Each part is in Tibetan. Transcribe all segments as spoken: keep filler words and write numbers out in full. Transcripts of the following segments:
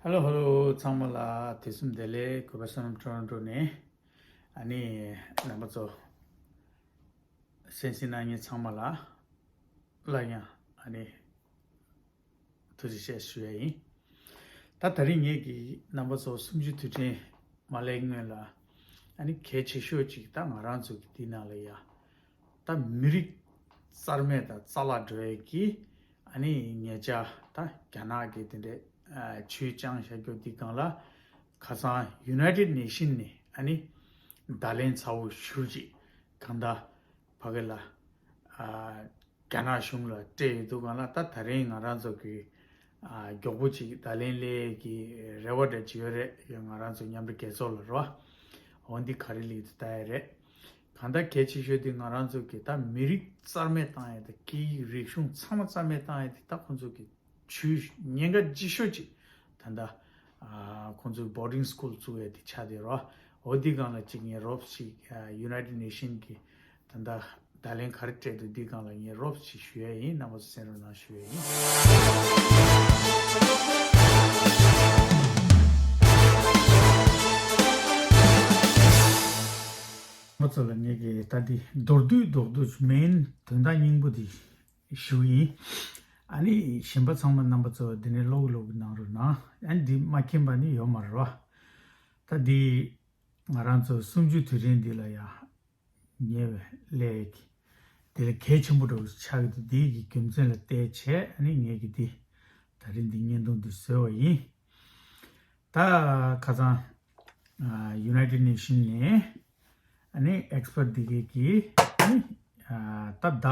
ཧེ་ལོ་ཧེ་ལོ། ཚང་མ་ལ་དུས་གསུམ་བདེ་ལེགས། གུས་པ་བསོད་ནམས་ཊོ་རོན་ཊོ་ནས། ཨ་ནི་རྣམ་པ་ཚོ་གསན་གཟིགས་གནང་མཁན་ཚང་མ་ལ་སླར་ཡང་ཨ་ནི་ཐུགས་རྗེ་ཆེ་ཞུ་ཡ་ཡིན། ད་ད་རིང་ངེད་ཀྱིས་རྣམ་པ་ཚོ་གསུམ་བཅུའི་དུས་དྲན་མ་སླེབས་སྔོན་ལ་ཨ་ནི་གལ་ཆེ་ཤོས་ཅིག་ད་ང་རང་ཚོ་གི་འདི་ནང་ལ་ཡ། ད་མི་རིགས་རྩ་མེད་དང་རྩ་བརླག་འགྲོ་ཡས་ཀྱི་ཨ་ནི་ཉེས་ཆད་ད་རྒྱ་ནག་གིས་དེ་འདྲའི་ཨ་ཇུས་བཅངས་བཞག་རྒྱུ་འདི་སྒང་ལ་ཁ་སང་United Nation ནས་ཨ་ནི་བརྡ་ལན་ཚ་བོ་ཞེ་པོ་ཅིག་གང་ལྟར་ཕ་གི་ལ་ཨ་རྒྱ་ནག་གཞུང་ལ་སྤྲད་ཡོད་འདུག་གང་ལ། ད་ད་རིང་ང་རང་ཚོ་གི་ཨ་མགྱོགས་པོ་ཅིག་བརྡ་ལན་སླེབས་ཀྱི་རེ་བ་འདྲ་ཅིག་ཡོད་རེད། ཡང་ང་རང་ཚོ་མཉམ་འབྲེལ་རྒྱལ་ཚོགས་ལ་རོ། འོ་འདི་ག་རེ་ལེགས་འདུག་ལྟ་ཡ་རེད། གང་ལྟར་གལ་ཆེ་ཤོས་དེ་ང་རང་ཚོ་གི་ད་མི་རིགས་རྩ་མེད་བཏང་ཡ་དང་སྐད་ཡིག་རིག་གཞུང་ཚང་མ་རྩ་མེད་བཏང་ཡ་དེ་ད་ཁོང་ཚོ་གི་ཇུས་ཉེན་ཁ་ཆེ་ཤོས་ཅིག་ད་ལྟ་ཨ་ཁོང་ཚོའི་boarding school བཙུགས་ཡ་དེ་ཆགས་བསྡད་རོ། འོ་འདི་སྒང་ལ་ཅིག་ངས་རོབ་ཅིག་ཨ་United Nation གི་ད་ལྟ་བརྡ་ལན་ག་རེ་སྤྲད་འདུག་འདི་སྒང་ལ་ངས་རོབ་ཅིག་ཞུ་ཡ་ཡིན། རྣམ་པ་ཚོ་གསན་རོགས་གནང་ཞུ་ཡ་ཡིན། རྣམ་པ་ཚོ་ལ་ངེད་ཀྱི་ད་འདི་མདོར་བསྡུས་མདོར་བསྡུས་main དོན་དག་སྙིང་པོ་འདི་ཞུ་ཡིན། ཨ་ནི་གཞན་པ་ཚང་མ་རྣམ་པ་ཚོ་འདི་ནས་ཀློག་ཀློག་གནང་རོགས་གནང་། ཨ་ནི་འདི་མ་མཁྱེན་པ་ནི་ཡོད་མ་རེད་བ། ད་འདི་ང་རང་ཚོ་གསུམ་བཅུའི་དུས་དྲན་འདི་ལ་ཡ་ཉེ་བའི་ལས་ཀྱི་དེ་ལ་གལ་ཆེན་པོ་འདྲ་བོ་ཆགས་ཀྱི་འདུག་འདི་གི་རྒྱུ་མཚན་ལ་བལྟས་བྱས་ཨ་ནི་ངེད་ཀྱི་འདི་ད་རིང་འདི་བརྙན་ཐུང་འདི་བཟོས་པ་ཡིན། ད་ཁ་སང་ཨ་United Nation ནས་ཨ་ནི་expert འདི་གའི་གི་ཨ་ནི་ཨ་ད་ད་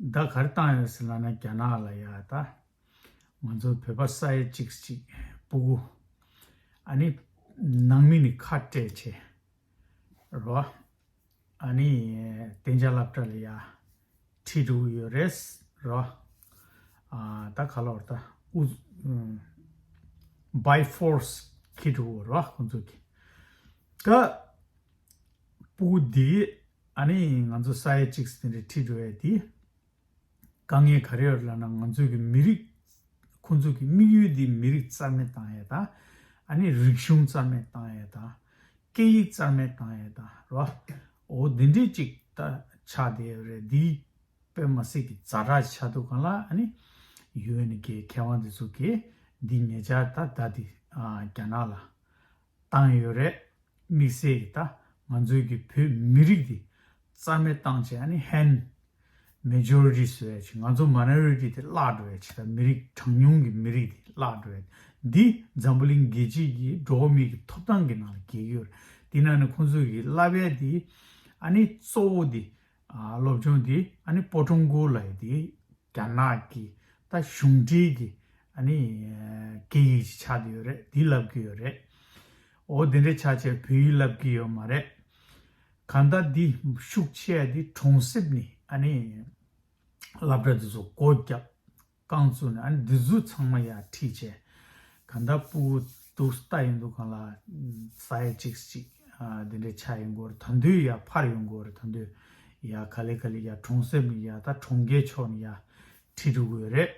ད་ག་རེ་བཏང་ཡོད་ཟེར་ལབ་ན་རྒྱ་ནག་ལ་ཡ་ད་ང་ཚོ་བོད་པ་ས་ཡ་གཅིག་གཅིག་སྤུ་གུ་ཨ་ནི་ནང་མི་ནི་ཁ་སྤྲད་བྱས་རོ། ཨ་ནི་གཏན་འཇགས་སློབ་གྲྭ་ལ་ཡ་ཁྲིད་འགྲོ་གི་ཡོད་རེད་རོ། ཨ་ད་ག་ལོར་ད་ཨུ་by force ཁྲིད་འགྲོ་གི་རོ་ཁོང་ཚོ་གི། ད་སྤུ་གུ་འདི་ཨ་ནི་ང་ཚོ་ས་ཡ་གཅིག་དེ་འདྲ་ཁྲིད་འགྲོ་ཡ་དེ། དཀའ་ངལ་ག་རེ་ཡོད་ལབ་ན་ང་ཚོའི་གི་མི་རིགས། ཁོང་ཚོ་གི་དམིགས་ཡུལ་འདི་མི་རིགས་རྩ་མེད་བཏང་ཡས་དང་། ཨ་ནི་རིག་གཞུང་རྩ་མེད་བཏང་ཡས་དང་། སྐད་ཡིག་རྩ་མེད་བཏང་ཡས་དང་རོ། འོ་འདི་འདྲས་ཅིག་ད་ཆགས་བསྡད་ཡོད་རེད། འདི་དཔེ་མ་སྲིད་ཀྱི་ཛ་དྲག་ཆགས་འདུག་གང་ལ། ཨ་ནི་ཡུ་ཨེན་གི་མཁས་དབང་འདི་ཚོ་གིས་འདི་ཉེ་ཆར་ད་ད་འདི་ཨ་རྒྱ་ནག་ལ་བཏང་ཡོད་རེད། དམིགས་བསལ་གྱི་ད་ང་ཚོའི་གི་བོད་མི་རིགས་འདི་རྩ་མེད་བཏང་བྱས། ཨ་ནི་ཧན་མེ་ཇོ་རི་ཊི་བཟོ་ཡ་ཅིག་ང་ཚོ་མའི་ནོ་རི་ཊི་དེ་བརླག་འགྲོ་ཡ་ཅིག་ད་མི་རིགས་གྲངས་ཉུང་གི་མི་རིགས་དེ་བརླག་འགྲོ་ཡ། འདི་འཛམ་བུ་གླིང་རྒྱལ་སྤྱི་གི་འགྲོ་བ་མི་གི་ཐོབ་ཐང་གི་ནང་ལ་འགལ་གྱི་ཡོད་རེད། དེ་ནང་ནས་ཁོང་ཚོ་གི་བསླབ་ཡ་དེ་ཨ་ནི་གཙོ་བོ་དེ་ཨ་སློབ་སྦྱོང་དེ་ཨ་ནི་པོ་ཊོང་གོ་ལབ་ཡ་དེ་རྒྱ་ནག་གི་ད་གཞུང་འབྲེལ་གྱི་ཨ་ནི་སྐད་ཡིག་ཅིག་ཆགས་བསྡད་ཡོད་རེད། འདི་བསླབ་ཀྱི་ཡོད་རེད། འོ་དེ་འདྲ་ཆགས་བྱས་བོད་ཡིག་བསླབ་ཀྱི་ཡོད་མ་རེད། གང་ལྟར་འདི་ཤུགས་ཆེ་ཡ་འདི་གྲོང་གསེབ་ནས་ཨ་ནི་སློབ་གྲྭ་འདི་ཚོ་སྒོ་བརྒྱབ། རྐང་བཙུགས་ནས་ཨ་ནི་འདི་ཚོ་ཚང་མ་ཡར་ཁྲིད་བྱས། གང་ལྟར་སྤུ་གུ་འདུག་ལྟ་ཡོང་དུས་སྒང་ལ་ས་ཡ་གཅིག་གཅིག་ཨ་འདི་འདྲ་ཆགས་ཡོང་གི་ཡོད་རེད། ད་དུང་ཡར་འཕར་ཡོང་གི་ཡོད་རེད། ད་དུང་ཡར་ག་ལེ་ག་ལེ་ཡར་གྲོང་གསེབ་ནས་ཡར་ད་གྲོང་ཁྱེར་ཕྱོགས་ནས་ཡར་ཁྲིད་འགྲོ་གི་ཡོད་རེད།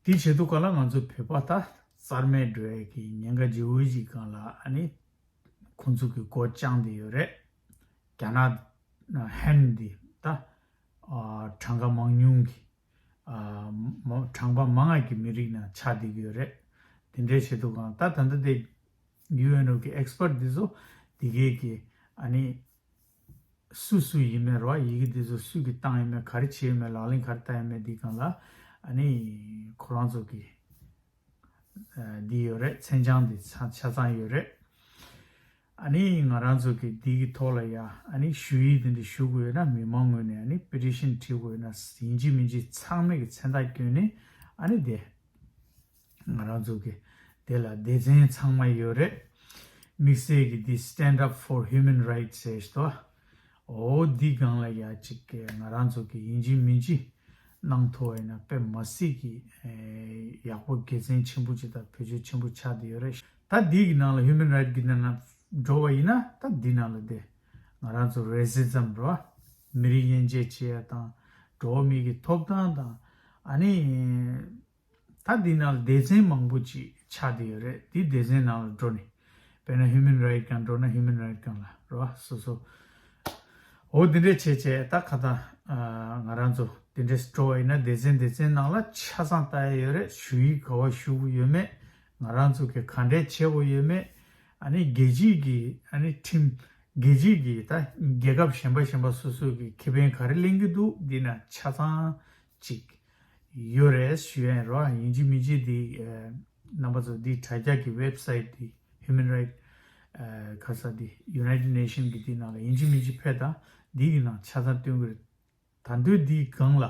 དེ་བྱེད་དུས་སྒང་ལ་ང་ཚོ་བོད་པ་ད་རྩ་མེད་འགྲོ་ཡས་ཀྱི་ཉེན་ཁ་ལྗིད་པོ་ཞིག་སྒང་ལ་ཨ་ནི་ཁོང་ཚོ་གི་སྒོ་བཅངས་བསྡད་ཡོད་རེད། རྒྱ་ནག་ཧན་འདི་ད་ཨ་གྲངས་ཀ་མང་ཉུང་གི་ཨ་མ་གྲངས་ཀ་མང་ང་གི་མི་རིགས་ནང་ཆགས་བསྡད་ཀྱི་ཡོད་རེད། དེ་འདྲའི་བྱེད་དུས་སྒང་ད་ད་ལྟ་དེ་ཡུ་ཨེན་ཨོ་གི་ཨེག་སི་པར་ཊི་འདི་ཚོ་འདི་གས་ཀྱི་ཨ་ནི་སུ་སུ་ཡིན་མིན་རོ། ཡི་གེ་འདི་ཚོ་སུ་གིས་བཏང་ཡིན་མིན། ག་རེ་བྱས་ཡིན་མིན། ལག་ལེན་ག་རེ་བསྟར་ཡིན་མིན། འདི་སྒང་ལ་ཨ་ནི་ཁོ་རང་ཚོ་གི་ཨ་འདི་ཡོད་རེད། མཚན་བྱང་འདི་ཆ་ཆ་ཚང་ཡོད་རེད། ཨ་ནི་ང་རང་ཚོ་གི་འདི་གི་ཐོག་ལ་ཡ་ཨ་ནི་ཞུ་ཡིག་འདི་འདྲ་ཞུ་དགོས་ཡོད་ན། མི་མང་ངོས་ནས་ཨ་ནི་པེ་ཊི་ཤན་བྲིས་དགོས་ཡོད་ན། ཡིན་གཅིག་མིན་གཅིག་ཚང་མས་ཀྱི་མཚན་རྟགས་བསྐྱོན་ནས་ཨ་ནི་དེ་ང་རང་ཚོ་གི་དེ་ལ་སྡེ་ཚན་ཚང་མ་ཡོད་རེད། དམིགས་བསལ་གྱི་འདི་Stand Up For Human Rights ཟེར་ཞིག་འདུག་འོ་འདི་སྒང་ལ་ཡ་གཅིག་གི་ང་རང་ཚོ་གི་ཡིན་གཅིག་མིན་གཅིག་གནང་ཐུབ་པ་ཡིན་ན་དཔེ་མ་སྲིད་ཀྱི་ཨེ་ཡག་པོ་དགེ་མཚན་ཆེན་པོ་ཅིག་དང་བེད་སྤྱོད་ཆེན་པོ་ཆགས་བསྡད་ཡོད་རེད། ད་འདི་གི་ནང་ལ་Human Rights གི་ནང་ན་འགྲོ་བ་ཡིན་ན། ད་འདི་ནང་ལ་དེ་ང་རང་ཚོ་རེ་སི་ཛམ་རོ། མི་རིགས་དབྱེ་འབྱེད་བྱེད་ཡ་དང་། འགྲོ་བ་མི་གི་ཐོབ་ཐང་དང་། ཨ་ནི་ ད་འདི་ནང་ལ་སྡེ་ཚན་མང་པོ་ཅིག་ཆགས་བསྡད་ཡོད་རེད། འདི་སྡེ་ཚན་ནང་ལ་འགྲོ་ནས། དཔེར་ན་ཧིའུ་མན་རའིཊ་སྒང་འགྲོ་ན་ཧིའུ་མན་རའིཊ་སྒང་ལ་རེད་བ། སོ་སོ། འོ་འདི་འདྲས་བྱས་བྱས་ད་ཁ་ད་ང་རང་ཚོ་འདི་འདྲས་འགྲོ་བ་ཡིན་ན་སྡེ་ཚན་སྡེ་ཚན་ནང་ལ་ཆ་ཚང་ལྟ་ཡ་ཡོད་རེད། ཞུ་ཡིག་ག་བ་ཞུ་དགོས་ཡོད་མེད། ང་རང་ཚོ་གི་ག་འདྲས་བྱེད་དགོས་ཡོད་མེད། ཨ་ནི་རྒྱལ་སྤྱིའི་གི་ཨ་ནི་ཁྲིམས། རྒྱལ་སྤྱིའི་གི་ད་རྒྱལ་ཁབ་གཞན་པ་གཞན་པ་སོ་སོའི་གི་ཁེ་ཕན་ག་རེ་ལེན་གི་འདུག་འདི་ན་ཆ་ཚང་ཅིག་ཡོད་རེད་ཞུ་ཡ་ཡིན་རོ། ཡིན་གཅིག་མིན་གཅིག་འདི་ཨ་རྣམ་པ་ཚོ་འདི་དྲ་རྒྱ་གི་ཝེབ་སའིཊ་འདི་ཧིའུ་མན་རའིཊ་ཨ་ག་ས་འདི་ཡུ་ནའི་ཊེཌ་ནེ་ཤན་གི་འདི་ནང་ལ་ཡིན་གཅིག་མིན་གཅིག་ཕེབས་དང་འདི་གི་ནང་ཆ་ཚང་སྟོན་གི་རེད། ད་དུང་འདིའི་སྒང་ལ་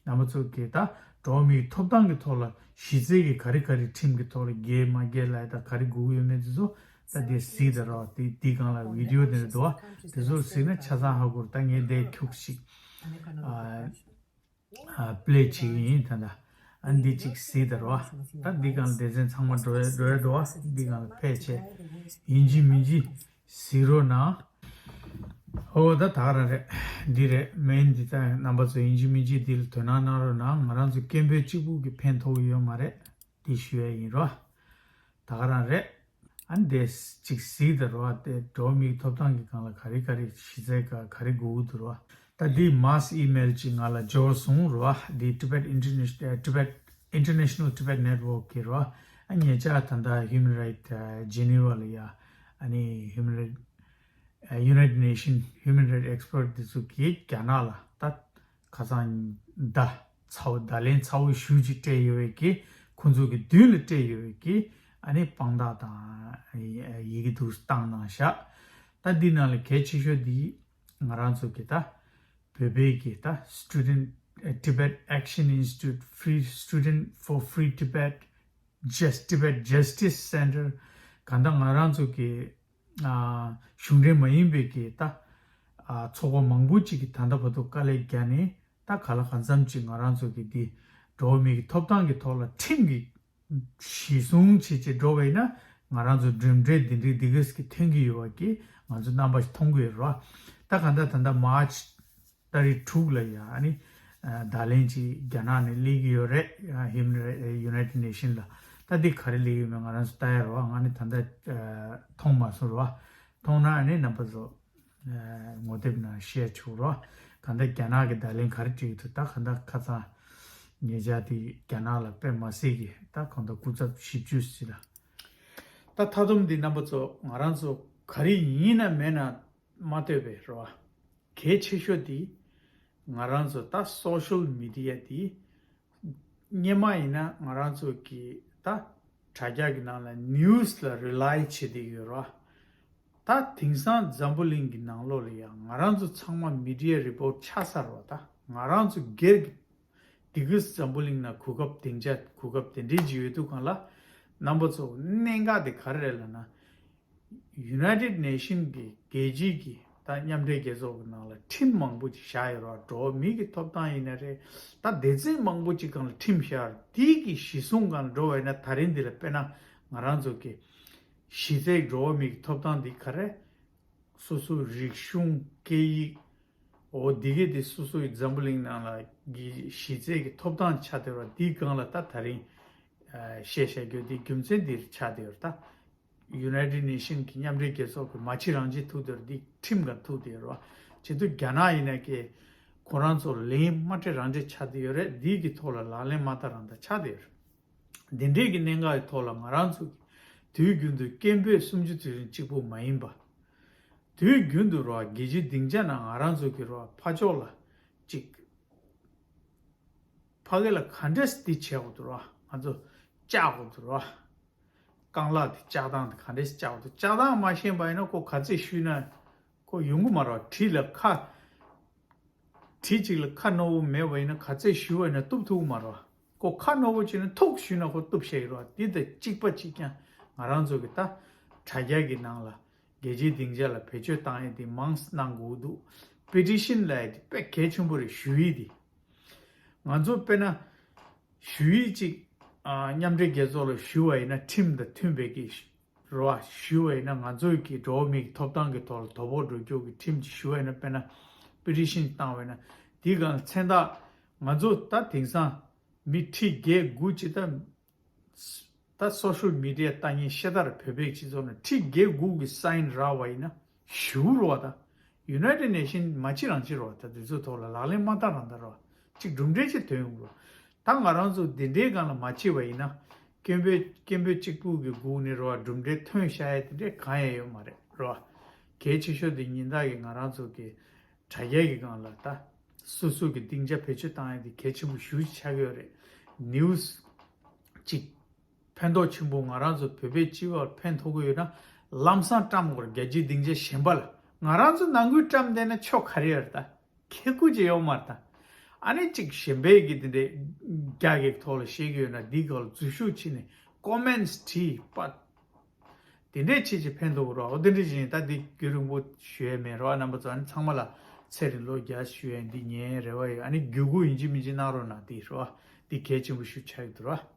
རྣམ་པ་ཚོ་གིས་ད་འགྲོ་བ་མིའི་ཐོབ་ཐང་གི་ཐོག་ལ་གཞི་རྩའི་གི་ག་རེ་ག་རེ་ཁྲིམས་ཀྱི་ཐོག་ལ་འགལ་མ་འགལ་ལ་ད་ག་རེ་དགོས་ཀྱི་ཡོད་མེད་དེ་ཚོ་ད་དེ་གཟིགས་དང་རོགས། དེ་འདིའི་སྒང་ལ་བི་ཌི་ཡོ་དེ་འདྲ་འདུག་བ། དེ་ཚོ་གཟིགས་ན་ཆ་ཚང་ཧ་གོ་རེད། ད་ངས་འདི་ཁྱུག་ཅིག་ཨ་ཨ་པི་ལེ་བྱེད་ཀྱི་ཡིན། ད་ད་ཨ་འདི་ཅིག་གཟིགས་དང་རོགས། ད་འདི་སྒང་ལ་སྡེ་ཚན་ཚང་མ་འགྲོ་ཡ་འགྲོ་ཡ་འདུག་བ། འདི་སྒང་ལ་ཕེབས་བྱས་ཡིན་གཅིག་མིན་གཅིག་གཟིགས་རོགས་གནང་། ཨོ་ད་ད་ག་རང་རེད། འདི་རེད། མེན་འདི་ད་རྣམ་པ་ཚོ་ཡིན་གཅིག་མིན་གཅིག་འདི་ལ་དོ་སྣང་གནང་རོགས་གནང་། ང་རང་ཚོ་སྐད་འབོད་གཅིག་པུ་གིས་ཕན་ཐོགས་ཡོད་མ་རེད། འདི་ཞུ་ཡ་ཡིན་རོ། ད་ག་རང་རེད། ཨ་འདི་ཅིག་གཟིགས་དང་རོ། དེ་འགྲོ་བ་མིའི་ཐོབ་ཐང་གི་སྒང་ལ་ག་རེ་ག་རེ་གཞི་རྩའི་ག་ག་རེ་དགོས་ཀྱི་འདུག་རོ། ད་འདི་མཱས་ཨི་མེལ་ཅིག་ང་ལ་འབྱོར་སོང་རོ། འདི་Tibet International Tibet International Tibet Network གི་རོ། ཨ་ཉེ་ཆར་ད་ལྟ་Human Rights Geneva ལ་ཡ་ཨ་ནི་Human Rights United Nations Human Rights Expert འདི་ཚོ་གིས་རྒྱ་ནག་ལ་ད་ཁ་སང་ད་ཚ་བོ་ད་ལན་ཚ་བོ་ཞུ་ཅིག་སྤྲད་ཡོད་པའི་གི་ཁོང་ཚོ་གི་མདུན་ལ་སྤྲད་ཡོད་པའི་གི་ཨ་ནི་དཔང་རྟགས་དང་ཡི་གེ་འདུག་བཏང་གནང་ཤག་ད་འདི་ནང་ལ་གལ་ཆེ་ཤོས་འདི་ང་རང་ཚོ་གི་ད་བོད་པའི་གི་ད་Student Tibet Action Institute Free Student for Free Tibet Just Tibet Justice Center གང་ལྟར་ང་རང་ཚོ་གི་གཞུང་འབྲེལ་མ་ཡིན་པའི་གི་ད་ཚོགས་པ་མང་པོ་ཅིག་གིས་ད་ལྟ་བར་དུ་དཀའ་ལས་བརྒྱབ་ནས་ད་ག་ལ་གང་འཚམ་ཅིག་ང་རང་ཚོ་གི་འདི་འགྲོ་བ་མིའི་གི་ཐོབ་ཐང་གི་ཐོག་ལ་ཁྲིམས་ཀྱི་གཞི་བཟུང་བྱེད་ཅིག་འགྲོ་བས་ན་ང་རང་ཚོ་གྲུབ་འབྲས་འདི་འདྲའི་འདི་གས་ཀྱི་ཐོན་གྱི་ཡོད་པ་གི་ང་ཚོ་རྣམ་པ་ཞིག་མཐོང་གི་ཡོད་རེད་བ། ད་གང་ལྟར་ད་ལྟ་མཱ་ཆི་ཏ་རིག་དྲུག་ལ་ཡ་ཨ་ནི་བརྡ་ལན་ཅིག་རྒྱ་ནག་ནས་སླེབས་ཀྱི་ཡོད་རེད། ཡ་ཧིམ་རེད་ཡུ་ནའི་ཊེཌ་ནེ་ཤན་ལ། ད་འདི་ག་རེ་སླེབས་ཡོད་མེད་ང་རང་ཚོ་ལྟ་ཡ་རེད་བ། ང་ནི་ད་ལྟ་མཐོང་མ་སོང་རེད་བ། མཐོང་ན་ཨ་ནི་རྣམ་པ་ཚོ་ངོ་དེབ་ནང་ཤེར་བྱུག་རོགས། གང་ལྟར་རྒྱ་ནག་གི་བརྡ་ལན་ག་རེ་བྲིས་ཀྱི་འདུག་ད་གང་ལྟར་ཁ་སང་ཉེ་ཆར་དེ་རྒྱ་ནག་ལ་དཔེ་མ་སྲིད་ཀྱི་ད་གང་ལྟར་སྐུ་ཚབ་བཞི་བཅུ་ཟིན་ལ། ད་མཐའ་སྡོམ་འདི་རྣམ་པ་ཚོ་ང་རང་ཚོ་ག་རེ་ཡིན་ན་མེད་ན་མ་ལྟོས་པའི་རེད་བ། གལ་ཆེ་ཤོས་དེ་ང་རང་ཚོ་ད་སོ་ཤལ་མི་ཌི་ཡ་དེ་སྔོན་མ་ཡིན་ན་ང་རང་ཚོ་གི་ད་དྲ་རྒྱ་གི་ནང་ལ་ནིའུ་སི་ལ་རི་ལའི་བྱེད་བསྡད་ཡོད་རེད་བ། ད་དེང་སང་འཛམ་བུ་གླིང་གི་ནང་ལོགས་ལ་ཡང་ང་རང་ཚོ་ཚང་མ་མི་ཌི་ཡ་རི་པོར་ཊི་ཆགས་ཚར་བ། ད་ང་རང་ཚོ་སྒེར་གྱི་དེ་གི་འཛམ་བུ་གླིང་ནང་གོ་སྐབས་སྡིངས་ཆ་གོ་སྐབས་དེ་འདྲའི་ཅིག་ཡོད་དུས་སྒང་ལ་རྣམ་པ་ཚོ་གནད་འགག་དེ་ག་རེ་རེད་ལབ་ན། ཡུ་ནའི་ཊེཌ་ནེ་ཤན་གྱི་རྒྱལ་སྤྱིའི་གི་ད་མཉམ་འབྲེལ་རྒྱལ་ཚོགས་ཀྱི་ནང་ལ་ཁྲིམས་མང་པོ་ཅིག་བཞག་ཡོད་རེད་བ། འགྲོ་བ་མི་གི་ཐོབ་ཐང་ཡིན་ན་རེད། ད་སྡེ་ཚན་མང་པོ་ཅིག་སྒང་ལ་ཁྲིམས་བཞག་ཡོད་རེད། དེའི་གི་གཞི་བཟུང་སྒང་ལ་འགྲོ་བ་ཡིན་ན་ད་རིང་འདི་ལ་དཔེར་ན་ང་རང་ཚོ་གི་གཞི་རྩའི་འགྲོ་བ་མི་གི་ཐོབ་ཐང་འདི་ག་རེ། སོ་སོའི་རིག་གཞུང་སྐད་ཡིག་འོ་འདི་གས་དེ་སོ་སོའི་འཛམ་བུ་གླིང་ནང་ལ་གི་གཞི་རྩའི་གི་ཐོབ་ཐང་ཆགས་བསྡད་རེད་བ། འདིའི་སྒང་ལ་ད་ད་རིང་ཨ་བཤད་བཞག་རྒྱུ་དེ་རྒྱུ་མཚན་འདིར་ཆགས་བསྡད་ཡོད་རེད་ད། ཡུ་ནའི་ཊེཌ་ནེ་ཤན་གྱི་མཉམ་འབྲེལ་རྒྱལ་ཚོགས་ཀྱི་མ་ཕྱི་རང་བཞིན་ཐུག་དེར་འདི་ཁྲིམས་འགའ་ཐུག་དེ་རོ། བྱེད་དུས་རྒྱ་ནག་ཡིན་ན་ཀྱེ་ཁོ་རང་ཚོ་ལན་མ་སྤྲད་རང་འདྲེ་ཆགས་དེ་ཡོད་རེད། འདི་གི་ཐོག་ལ་ལག་ལེན་མ་བསྟར་རང་ད་ཆགས་དེ་ཡོད་རེད། འདི་འདྲའི་གི་གནད་འགག་གི་ཐོག་ལ་ང་རང་ཚོ་གི་དུས་རྒྱུན་དུ་སྐད་འབོད་སུམ་ཅུ་དུས་རིང་གཅིག་པུ་མ་ཡིན་པ། དུས་རྒྱུན་དུ་རོ་རྒྱལ་སྤྱིའི་སྡིངས་ཆ་ནང་ང་རང་ཚོ་གི་རོ་ཕར་ཕྱོགས་ལ་གཅིག་ཕ་གི་ལ་ག་འདྲས་འདི་བྱེད་དགོས་འདུག་རོ། ང་ཚོ་བཅག་དགོས་འདུག་རོ། རྐང་ལག་དེ་བཅག་སྟངས་དེ་ག་འདྲས་བཅག་དགོས་འདུག་བཅག་སྟངས་མ་ཤེས་པ་ཡིན་ན་ཁོ་ག་ཚད་གཞུས་ན་ཁོ་ཡོང་གི་མ་རེད། གྲི་ལ་ཁ་གྲི་གཅིག་ལ་ཁ་རྣོ་བོ་མེད་པ་ཡིན་ན་ག་ཚད་གཞུས་པ་ཡིན་ན་གཏུབ་ཐུབ་ཀྱི་མ་རེད། ཁོ་ཁ་རྣོ་བོ་བྱས་ན་ཐུག་གཞུས་ན་ཁོ་གཏུབ་ཤེས་ཀྱི་རེད། འདི་དང་གཅིག་པ་གཅིག་རྐྱང་ང་རང་ཚོ་གི་ད་དྲ་རྒྱ་གི་ནང་ལ་རྒྱལ་སྤྱིའི་སྡིངས་ཆ་ལ་བེད་སྤྱོད་བཏང་ཡས་དེ་མང་གནང་དགོས་འདུག་པེ་ཊི་ཤན་ལབ་ཡས་དེ་དཔེ་གལ་ཆེན་པོ་རེད། ཞུ་ཡིག་དེ་ང་ཚོ་དཔེར་ན་ཞུ་ཡིག་ཅིག་ཨ་མཉམ་འབྲེལ་རྒྱལ་ཚོགས་ལ་ཞུ་བ་ཡིན་ན་ཁྲིམས་དང་མཐུན་པའི་གི་རེད་བ། ཞུ་བ་ཡིན་ན་ང་ཚོའི་གི་འགྲོ་བ་མིའི་གི་ཐོབ་ཐང་གི་ཐོག་ལ་དོ་ཕོག་འགྲོ་རྒྱུ་གི་ཁྲིམས་ཅིག་ཞུ་བ་ཡིན་ན་དཔེར་ན་པེ་ཊི་ཤན་བཏང་བ་ཡིན་ན་དེའི་སྒང་ལ་མཚན་རྟགས་ང་ཚོ་ད་དེང་སང་ མི་ཁྲི་བརྒྱད་དགུ་ཅིག་ད་ད་སོ་ཤལ་མི་ཌི་ཡ་ལྟ་མཁན་ཤ་སྟག་བོད་པའི་སྤྱི་ཚོགས་ནང་ཁྲི་བརྒྱད་དགུ་གི་སའིན་རག་པ་ཡིན་ན་ཞུ་རོགས་ད། ཡུ་ནའི་ཊེཌ་ནེ་ཤན་མ་བྱེད་རང་བྱེད་རོགས་ད། དེ་ཚོའི་ཐོག་ལ་ལག་ལེན་མ་བསྟར་རང་བསྟར་རོགས། ཅིག་གྲུབ་འབྲས་ཅིག་ཐོན་ཡོང་རོགས། ད་ང་རང་ཚོ་འདི་འདྲའི་སྒང་ལ་མ་བྱེད་པ་ཡིན་ན། སྐད་འབོད་སྐད་འབོད་གཅིག་པུ་གི་སྒང་ནས་རོགས་གྲུབ་འབྲས་ཐོན་བཞག་ཡ་དེ་འདྲའི་གང་ཡང་ཡོད་མ་རེད་རོགས། གལ་ཆེ་ཤོས་དེ་ཉིན་ལྟར་གྱི་ང་རང་ཚོ་གི་དྲ་རྒྱའི་གི་སྒང་ལ་ད་སོ་སོ་གི་སྡིངས་ཆ་བེད་སྤྱོད་བཏང་ཡ་དེ་གལ་ཆེན་པོ་ཞེ་པོ་ཅིག་ཆགས་ཀྱི་ཡོད་རེད། ནིའུ་སི་ཅིག་ཕན་ཐོགས་ཆེན་པོ་ང་རང་ཚོ་བོད་པའི་སྤྱི་པར་ཕན་ཐོགས་ཀྱི་ཡོད་ན་ལམ་སང་བཀྲམ་དགོས་རེད། རྒྱལ་སྤྱིའི་སྡིངས་ཆ་གཞན་པ་ལ། ང་རང་ཚོ་ནང་ཁུལ་བཀྲམ་བསྡད་ན་ཆོ་ག་རེ་ཡོད་རེད་ད། ཁེ་ཁུ་ཅི་ཡོད་མ་རེད་ད། ཨ་ནི་ཅིག་གཞན་པའི་གི་དེ་འདྲའི་རྒྱ་གི་ཐོག་ལ་བཤད་ཀྱི་ཡོད་ན་འདི་སྒང་ལ་འཛུལ་ཞུགས་བྱས་ནས་ཀོ་མེན་ཊི་བྲིས་པ། དེ་འདྲས་བྱེད་ཅིག་ཕན་ཐོགས་རོགས། འོ་དེ་འདྲས་བྱས་ནས་ད་འདི་རྒྱུན་རིང་པོ་ཞུ་ཡས་མེད་རོགས། རྣམ་པ་ཚོ་ཨ་ནི་ཚང་མ་ལ་ཚེ་རིང་ལོ་བརྒྱ་ཞུ་ཡས་འདི་ཉན་རེ་བ་ཡོད། ཨ་ནི་བརྒྱུད་སྐུར་ཡིན་གཅིག་མིན་གཅིག་གནང་རོགས་གནང་། དེ་རོགས་འདི་གལ་ཆེན་པོ་ཞིག་ཆགས་ཀྱི་འདུག་རོགས།